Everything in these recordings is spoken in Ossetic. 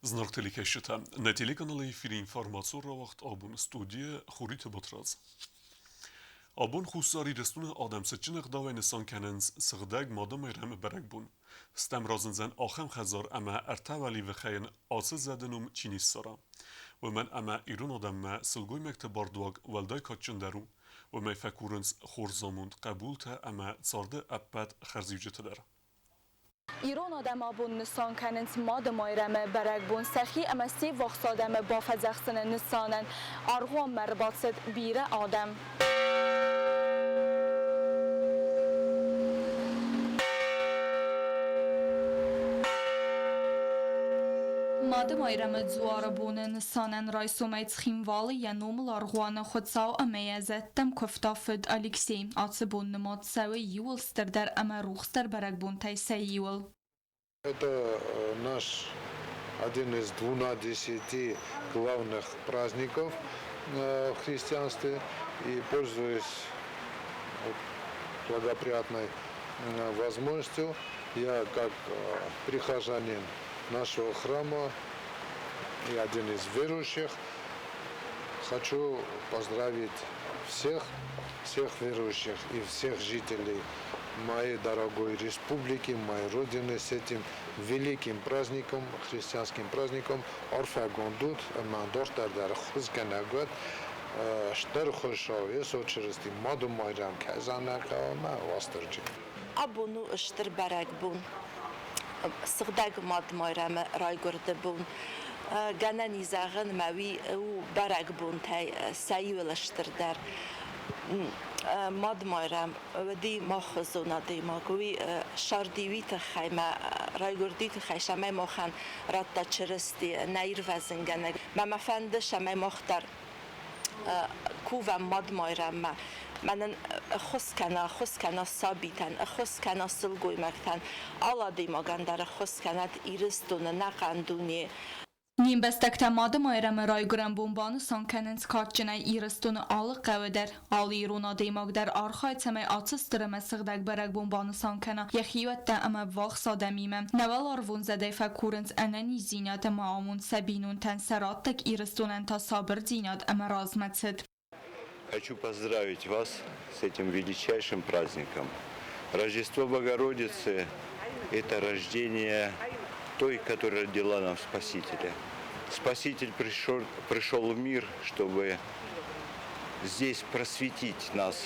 Зынаргъ телекӕсджытӕ, нӕ телеканалы эфиры информацион рауагъд абон студийы Хуриты Батрадз. Абон Хуссар Ирыстоны адӕм цытджын ӕгъдауӕй нысан кӕнынц Сыгъдӕг Мады Майрӕмы бӕрӕгбон. Стӕм разындзӕн ахӕм хӕдзар ӕмӕ ӕртӕ уӕливыхӕйӕн ацы зӕды ном чи не ссара. Уымӕн ӕмӕ ирон адӕммӕ сылгоймӕгты бардуаг уӕлдай кадджындӕр у. Уымӕй фӕкурынц хорз амонд хъӕбултӕ ӕмӕ царды ӕппӕт хӕрзиуджыты дӕр. Ирон адӕм абон нысан кӕнынц Мады Майрӕмы бӕрӕгбон сӕхи ӕмӕ се ввахс адӕмы бафӕдзӕхсыны нысанӕн. Аргъуанмӕ ӕрбацыд бирӕ адӕм. Мады Майрӕмы дзуары боны нысанӕн райсомӕй Цхинвалы йӕ номыл аргъуаны Хуыцау ӕмӕ йӕ зӕдтӕм куывта фыд Алексей. Ацы бон нымад цӕуы иуыл стырдӕр ӕмӕ рухсдӕр бӕрӕгбонтӕй сӕ иуыл. Это наш один из 20 главных праздников в христианстве. И пользуясь благоприятной возможностью, я как прихожанин нашего храма и один из верующих хочу поздравить всех, всех верующих и всех жителей моей дорогой республики, моей родины с этим великим праздником, христианским праздником Арфӕгонд ут ӕмӕ дарддӕр дӕр хуызгӕнӕг уӕд стыр Хуыцау Йесо Чырысти Мады Майрӕм кӕй ӕмӕ Уастырджи. Абон у стыр бӕрӕгбон. Сыгъдӕг Мад Майрӕмы райгуырды бон. Гӕнӕн и зӕгъын, мӕ уый у бӕрӕгбонтӕй сӕ иуыл стырдӕр. Мад Майрӕм уыди маххуызон адӕймаг. Уый сӕрди уый тыххӕй мӕ райгуырди тыххӕй, цӕмӕй махӕн радта Чырысти, нӕ ирвӕзынгӕнӕг. Мӕ мӕ фӕнды, цӕмӕй мах дӕр кувӕм Мад Майрӕммӕ. Мӕнӕн ӕххуыс кӕна, ӕххуыс кӕна сабитӕн, ӕххуыс кӕна сылгоймӕгтӕн, алы адӕймагӕн дӕр ӕххуыс кӕнӕд Ирыстоны, ӕнӕхъӕн дуне. Не мбӕстӕгтӕ Мады Майрӕмы райгуырӕн бон банысан кӕнынц кадджынӕй Ирыстоны алы хъӕуы дӕр. Алы ирон адӕймаг дӕр архайы, цӕмӕй ацы стыр ӕмӕ сыгъдӕг бӕрӕгбон банысан кӕна йӕ хиуӕттӕ ӕмӕ ӕввахс адӕмимӕ. Нӕ уӕларвон зӕдӕй фӕкурынц ӕнӕниздзинад ӕмӕ амонд сӕ бинонтӕн, сӕ раттӕг Ирыстонӕн та сабырдзинад ӕмӕ размӕцыд. Хочу поздравить вас с этим величайшим праздником. Рождество Богородицы – это рождение той, которая родила нам Спасителя. Спаситель пришел в мир, чтобы здесь просветить нас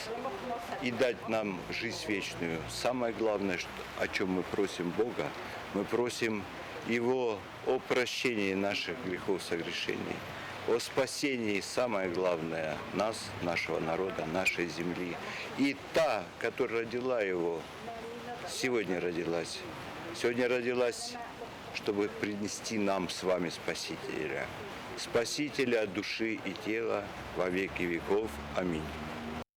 и дать нам жизнь вечную. Самое главное, о чем мы просим Бога, мы просим Его о прощении наших грехов, согрешений, о спасении, самое главное, нас, нашего народа, нашей земли. И та, которая родила его, сегодня родилась. Сегодня родилась, чтобы принести нам с вами Спасителя. Спасителя души и тела во веки веков. Аминь.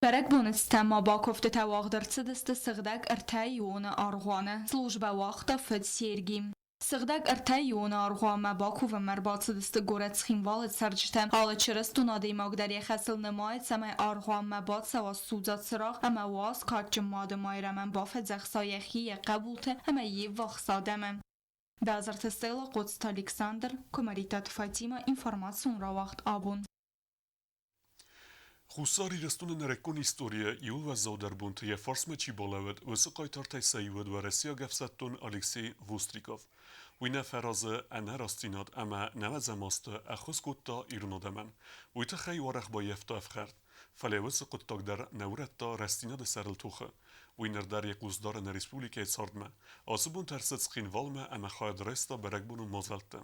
Бӕрӕгбоны цытӕн ма бакуывдтытӕ уагъд ӕрцыдысты Сыгъдӕг Ӕртӕиуоны аргъуаны. Службӕ уагъта фыд Серги. Сыгъдӕг Ӕртӕиуоны аргъуанмӕ бакувынмӕ ӕрбацыдысты горӕт Цхинвалы цӕрджытӕ. Алы чырыстон адӕймаг дӕр йӕ хӕсыл нымайы, цӕмӕй аргъуанмӕ бацӕуа судза цырагъ ӕмӕ уаз кадджын Мады Майрӕмӕн бафӕдзӕхса йӕхи, йӕ хъӕбулты ӕмӕ йе ввахс адӕмы. Базарты Стелла, Хъоцыты Александр, Куымӕридтаты Фатимӕ, информацион рауагъд абон. Хуссар Ирыстоны нырыккон историйӕ иуыл уӕззаудӕр бонты йӕ фарсмӕ чи балӕууыд, уыцы хъайтартӕй сӕ иу уыд уӕрӕсейаг ӕфсӕддон Алексей Востриков. Уый нӕ фӕразы ӕнӕрастдзинад ӕмӕ нӕуӕдзӕм азты ӕххуыс кодта ирон адӕмӕн. Уый тыххӕй уӕрӕх баййӕфта ӕфхӕрд. Фӕлӕ уыцы хъуыддаг дӕр нӕ урӕдта рӕстдзинады сӕрыл тохы. Уый ныр дӕр йӕ хъус дары нӕ республикӕйы цардмӕ. Ацы бонты ӕрцыд Цхинвалмӕ ӕмӕ хайад райста бӕрӕгбонон мадзӕлтты.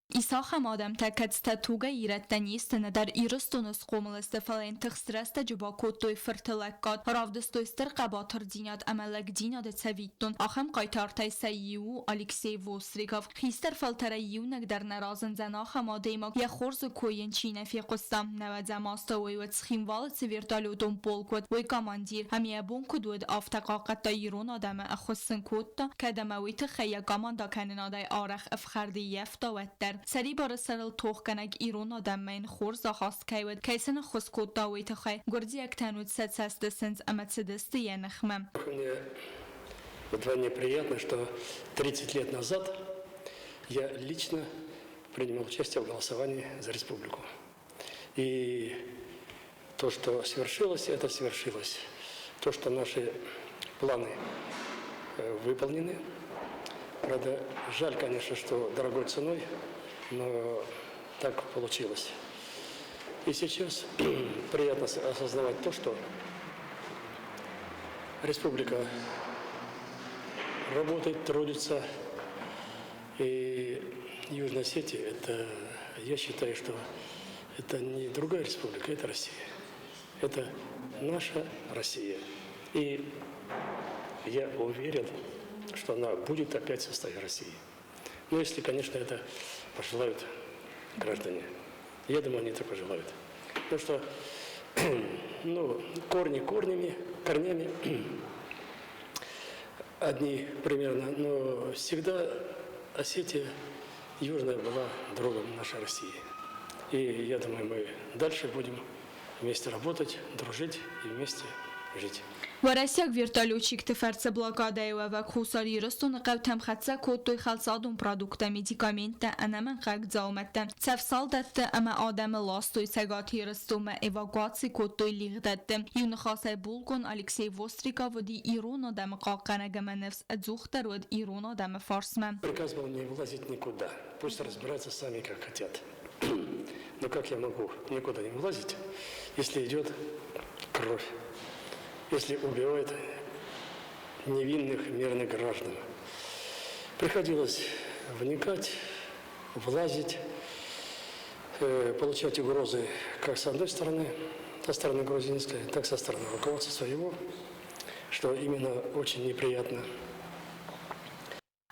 Ис ахӕм адӕмтӕ, кӕцытӕ тугӕй ирӕттӕ не сты, нӕдӕр Ирыстоны схъомыл сты, фӕлӕ йын тыхст рӕстӕджы бакодтой фырты лӕггад, равдыстой стыр хъӕбатырдзинад ӕмӕ лӕгдзинады цӕвиттон. Ахӕм хъайтартӕй сӕ иу у Алексей Востриков. Хистӕр фӕлтӕрӕй иунӕг дӕр нӕ разындзӕн ахӕм адӕймаг, йӕ хорзы кой йын чи нӕ фехъуыста. Нӕуӕдзӕм азты уый уыд Цхинвалы цы вертолетон полк уыд, уый командир, ӕмӕ йӕ бон куыд уыд, афтӕ хъахъхъӕдта ирон адӕмы, ӕххуыс сын кодта, кӕд ӕмӕ уый тыххӕй йӕ командакӕнынадӕй арӕх ӕфхӕрд ӕййӕфта, уӕддӕр. Сӕрибары сӕрыл тохгӕнӕг ирон адӕммӕ йын хорз ахаст кӕй уыд, кӕй сын ӕххуыс кодта, уый тыххӕй гуырдзиӕгтӕн уыд сӕ цӕсты сындз ӕмӕ цыдысты йӕ ныхмӕ. Мне вдвойне приятно, что 30 лет назад я лично Принимал участие в голосовании за республику. И то, что свершилось, это свершилось. То, что наши планы выполнены. Правда, жаль, конечно, что дорогой ценой, но так получилось. И сейчас приятно осознавать то, что республика работает, трудится. И Южная Осетия, это, я считаю, что это не другая республика, это Россия. Это наша Россия. И я уверен, что она будет опять в составе России. Ну, если, конечно, это пожелают граждане. Я думаю, они это пожелают. Потому что, ну, корни корнями, корнями одни примерно, но всегда Осетия Южная была другом нашей России. И я думаю, мы дальше будем вместе работать, дружить и вместе жить. Уӕрӕсейаг вертолетчикты фӕрцы блокадӕйы уӕвӕг Хуссар Ирыстоны хъӕутӕм хӕццӕ кодтой хӕлцадон продукттӕ, медикаменттӕ, ӕнӕмӕнгхъӕуӕг дзаумӕттӕ. Цӕф салдӕтты ӕмӕ адӕмы ластой Цӕгат Ирыстонмӕ, эвакуаци кодтой лигъдӕтты. Иу ныхасӕй булкъон Алексей Востриков уыди ирон адӕмы хъахъхъӕнӕг ӕмӕ ныфс ӕдзухдӕр уыд ирон адӕмы фарсмӕ. Приказ был не влазить никуда. Пусть разбираются сами, как хотят. Но как я могу никуда не влазить, если идет кровь, если убивают невинных мирных граждан? Приходилось вникать, влазить, получать угрозы как с одной стороны, со стороны грузинской, так со стороны руководства своего, что именно очень неприятно.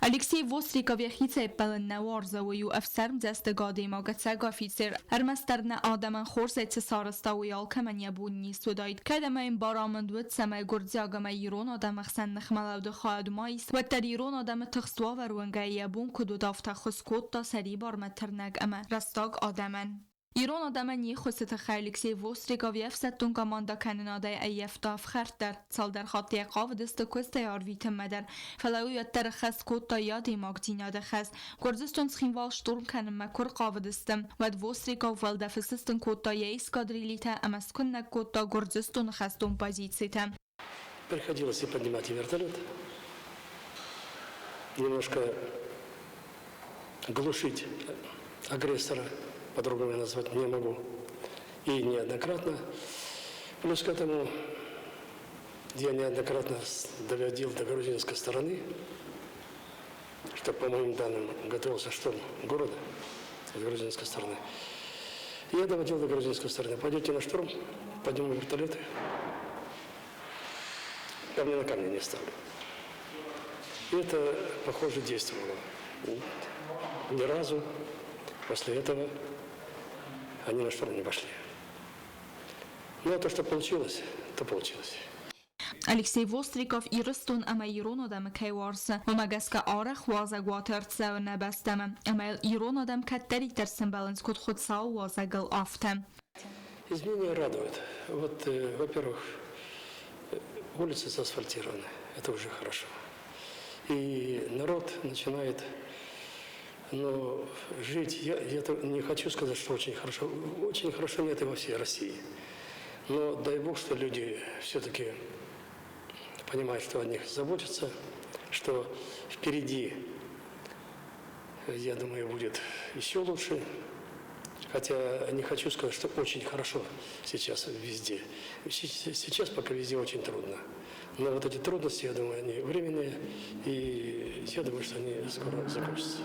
Алексей Востриков йӕхицӕй ӕппӕлын нӕ уарзы, уый у ӕфсӕрмдзӕстыг адӕймаг, ӕцӕг афицер. Ӕрмӕстдӕр нӕ адӕмӕн хорзӕй цы сарӕзта, уый алкӕмӕн йӕ бон ницы уыдаид. Кӕд ӕмӕ йын барамынд уыд, цӕмӕй гуырдзиаг ӕмӕ ирон адӕмы хсӕн ныхмӕлӕуды хайад ма ис, уӕддӕр ирон адӕмы тыхст уавӕр уынгӕйӕ йӕ бон куыд уыд, афтӕ ӕххуыс кодта сӕрибармӕ тырнӕг ӕмӕ рӕстаг адӕмӕн. Ирон адӕмӕн не ххуысы тыххӕй Алексей Востриков йе фсӕддон командӕкӕнынадӕй ӕййӕфта ӕфхӕрд дӕр. Цалдӕр хатты йӕ хъавыдысты куыстӕй арвитынмӕ дӕр, фӕлӕ уый уӕддӕр ӕххӕст кодта йӕ адӕймагдзинады хӕс. Гуырдзыстон-Цхинвал штурм кӕнынмӕ куы рхъавыдысты, уӕд Востриков уӕлдӕфы сыстын кодта йӕ эскадрилитӕ ӕмӕ скуынӕг кодта Гуырдзыстоны хӕстон позицитӕ. Приходилось и поднимать и вертолет, немножко глушить агрессора, по-другому я назвать не могу, и неоднократно. Плюс к этому я неоднократно доводил до грузинской стороны, что, по моим данным, готовился штурм города с грузинской стороны. Я доводил до грузинской стороны. Пойдете на штурм, подниму вертолеты, камня на камне не оставлю. И это, похоже, действовало. Ни разу после этого они на штурм не пошли. Ну, а то, что получилось, то получилось. Алексей Востриков Ирыстон ӕмӕ ирон адӕмы кӕй уарзы, уымӕ гӕсгӕ арӕх уазӕгуаты ӕрцӕуы нӕ бӕстӕмӕ, ӕмӕ йыл ирон адӕм кӕддӕриддӕр сӕмбӕлынц куыд Хуыцауы уазӕгыл, афтӕ. Изменения радуют. Вот, во-первых, улицы заасфальтированы. Это уже хорошо. И народ начинает, ну, жить. Я не хочу сказать, что очень хорошо. Очень хорошо нет и во всей России. Но дай бог, что люди все-таки понимают, что о них заботятся, что впереди, я думаю, будет еще лучше. Хотя не хочу сказать, что очень хорошо сейчас везде. Сейчас пока везде очень трудно. Но вот эти трудности, я думаю, они временные, и я думаю, что они скоро закончатся.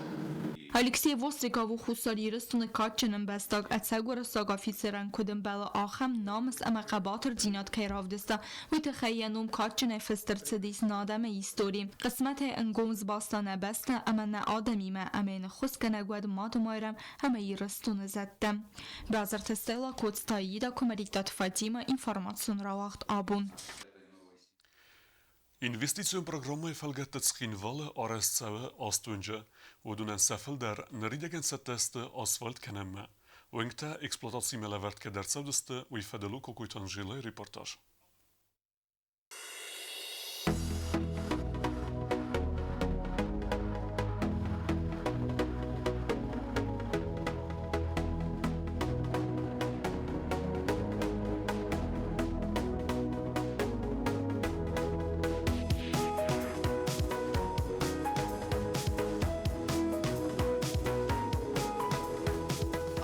Алексей Востриков у Хуссар Ирыстоны кадджын ӕмбӕстаг, ӕцӕг уырыссаг афицерӕн куыд ӕмбӕлы, ахӕм намыс ӕмӕ хъӕбатырдзинад кӕй равдыста, уый тыххӕй йӕ ном кадджынӕй фыст ӕрцыдис нӕ адӕмы историйы. Хъысмӕтӕй ӕнгом сбаста нӕ бӕстӕ ӕмӕ нӕ адӕмимӕ ӕмӕ йын ӕххуысгӕнӕг уӕд Мады Майрӕм ӕмӕ Ирыстоны зӕдтӕ. Базарты Стелла, Коцты Аида, Куымӕридтаты Фатимӕ, информацион рауагъд абон. Инвестицион программӕйы фӕлгӕтты Цхинвалы арӕзт цӕуы аст уынджы. Уыдонӕн сӕ фылдӕр ныридӕгӕн цӕттӕ сты асфальт кӕнынмӕ. Уынгтӕ эксплуатацимӕ лӕвӕрд кӕд ӕрцӕудзысты, уый фӕдыл у Кокойты Анжелӕйы репортаж.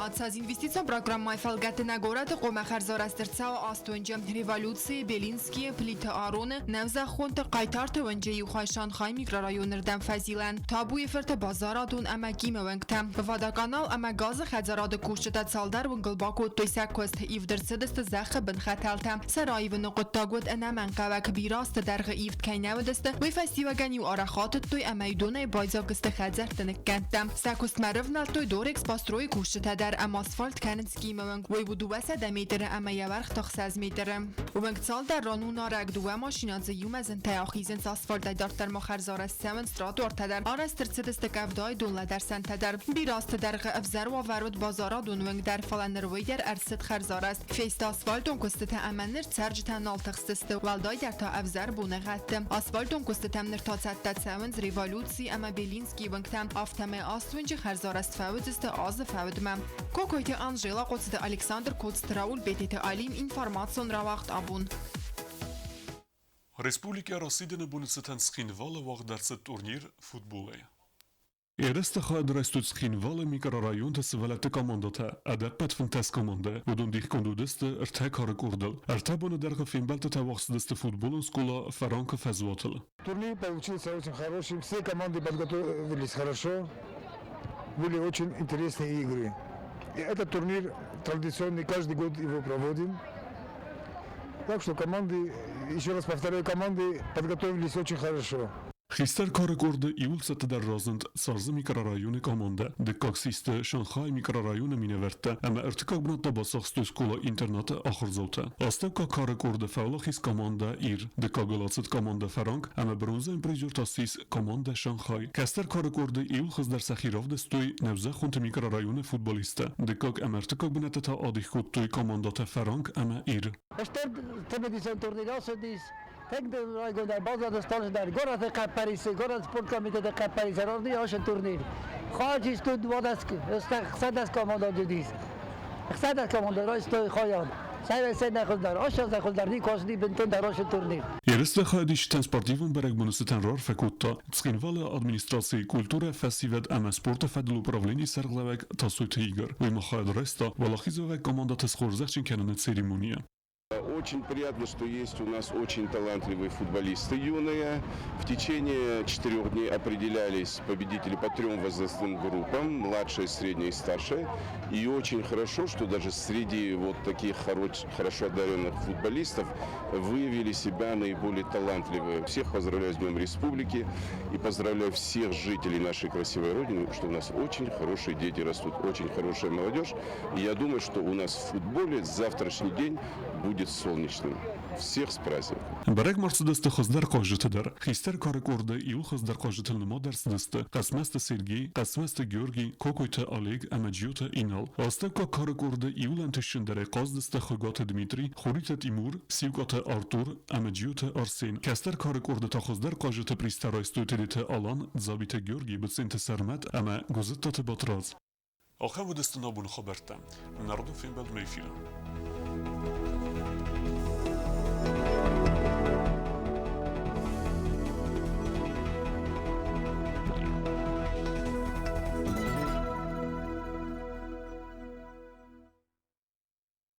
Ацы аз инвестицион программӕйы фӕлгӕты нӕ горӕты хъуамӕ хӕрзарӕзт ӕрцӕуа аст уынджы: Революцийы, Белинскийы, Плиты Ароны, Нӕузӕххонты, Хъайтарты уынджы иу хай Шанхайы микрорайоны рдӕм фӕзилӕн, Табуйы фырты базарадон ӕмӕ Кимы уынгтӕ. Водоканал ӕмӕ газы хӕдзарады кусджытӕ цалдӕр уынгыл бакодтой сӕ куыст, ивд ӕрцыдысты зӕххы бын хӕтӕлтӕ. Сӕ раивыны хъуыддаг уыд ӕнӕмӕнгхъӕуӕг, бирӕ азты дӕргъы ивд кӕй нӕ уыдысты, уый фӕстиуӕгӕн-иу арӕх атыдтой ӕмӕ-иу донӕй байдзаг сты хӕдзӕртты ныккӕндтӕ. Сӕ куыстмӕ рывнӕлдтой Дорэкспостройы кусджытӕ дӕр ӕмӕ асфальт кӕнынц Кимы уынг. Уый у 200 метры ӕмӕ йӕ уӕрх та 6 метры. Уынг цалдӕр ран у нарӕг, дыууӕ машинӕ дзы иумӕ зынтӕй ахизынц асфальтӕй дарддӕр ма хӕрзарӕзт цӕуынц тротуартӕ дӕр, арӕзт ӕрцыдысты къӕвдайы донлӕдӕрсӕнтӕ дӕр. Бирӕ азты дӕргъы ӕвзӕр уавӕр уыд базарадон уынг дӕр, фӕлӕ ныр уый дӕр ӕрцыд хӕрзарӕзт. Фесты асфальтон куыстытӕ ӕмӕ ныр цӕрджытӕ нал тыхстысты, уӕлдайдӕр та ӕвзӕр боныгъӕдты. Асфальтон куыстытӕм ныр та цӕттӕ цӕуынц Революци ӕмӕ Белинскийы уынгтӕ, афтӕмӕй ацы уынджы хӕрзарӕзт фӕуыдзысты азы фӕудмӕ. Кокойты Анжела, Хъоцыты Александр, Коцты Рауль, Бететы Алим, информацион рауагъд абон. Республикӕ расидыны боны цытӕн Цхинвалы уагъд ӕрцыд турнир футболӕй. Ерысты хайад райстой Цхинвалы микрорайонты сывӕллӕтты командӕтӕ, ӕдӕппӕт 15 командӕ. Уыдон дихгонд уыдысты ӕртӕ кары къордыл. Ӕртӕ боны дӕргъы фембӕлдтытӕ уагъд цыдысты футболон скъола Фӕранк-ы фӕзуатыл. Турнир получился очень хорошим. Все команды подготовились хорошо. Были очень интересные игры. И этот турнир традиционный, каждый год его проводим. Так что команды, еще раз повторяю, команды подготовились очень хорошо. Хистӕр кары къорды иууыл цӕттӕдӕр разынд Царзы микрорайоны командӕ, дыккаг систы Шанхайы микрорайоны минӕвӕрттӕ ӕмӕ ӕртыккаг бынат та бацахстой скъола-интернаты ахуырдзаутӕ. Астӕуккаг кары къорды фӕуӕлахиз командӕ Ир, дыккагыл ацыд командӕ Фӕранк ӕмӕ бронзӕйон призер та ссис командӕ Шанхай. Кӕстӕр кары къорды иууыл хуыздӕр сӕхи равдыстой Нӕузӕххонты микрорайоны футболисттӕ, дыккаг ӕмӕ ӕртыккаг бынӕттӕ та адих кодтой командӕтӕ Фӕранк ӕмӕ Ир. Стыр цымыдисон турнир ацыдис. Тынг райгондӕй баззадыстӕм дӕр горӕты хъӕппӕрисы, горӕты спорткомитеты хъӕппӕрисы размӕ турнир. Хаджи студ 16 команда уыдис. 16 команда райстой хайад. Сӕ хуыздӕр, ӕхсӕз хуыздӕр никуы бынтондӕр ацы турнир. Ерысты хайадисджытӕн спортивон бӕрӕгбоны цытӕн раарфӕ кодта Цхинвалы администрацийы культурӕ, фӕсивӕд ӕмӕ спорты фӕдыл управленийы сӕргълӕууӕг Тасойты Игорь. Уый ма хайад райста уӕлахизуӕвӕг командӕты схорзӕхджын кӕныны церемонийы. Очень приятно, что есть у нас очень талантливые футболисты юные. В течение 4 дней определялись победители по трем возрастным группам, младшая, средняя и старшая. И очень хорошо, что даже среди вот таких хорошо одаренных футболистов выявили себя наиболее талантливые. Всех поздравляю с Днем Республики и поздравляю всех жителей нашей красивой Родины, что у нас очень хорошие дети растут, очень хорошая молодежь. И я думаю, что у нас в футболе завтрашний день будет солнечным. Всех с праздником! Бӕрӕг ма рцыдысты хуыздӕр хъазджыты дӕр. Хистӕр кары къорды иу хуыздӕр хъазджытыл нымад ӕрцыдысты Хъӕцмӕзты Сергей, Хъӕцмӕзты Георгий, Кокойты Олег ӕмӕ Джиоты Инал. Астӕуккаг кары къорды иуыл ӕнтыстджындӕрӕй хъазыдысты Хуыгаты Дмитрий, Хуриты Тимур, Сиукъаты Артур ӕмӕ Джиоты Арсен. Кӕстӕр кары къорды та хуыздӕр хъазджыты призтӕ райстой Тедеты Алан, Дзабиты Георгий, Быценты Сӕрмӕт ӕмӕ Гуызыттаты Батрадз. Ахӕм уыдысты нӕ абоны хабӕрттӕ. Нӕрдон фембӕлдмӕ эфиры.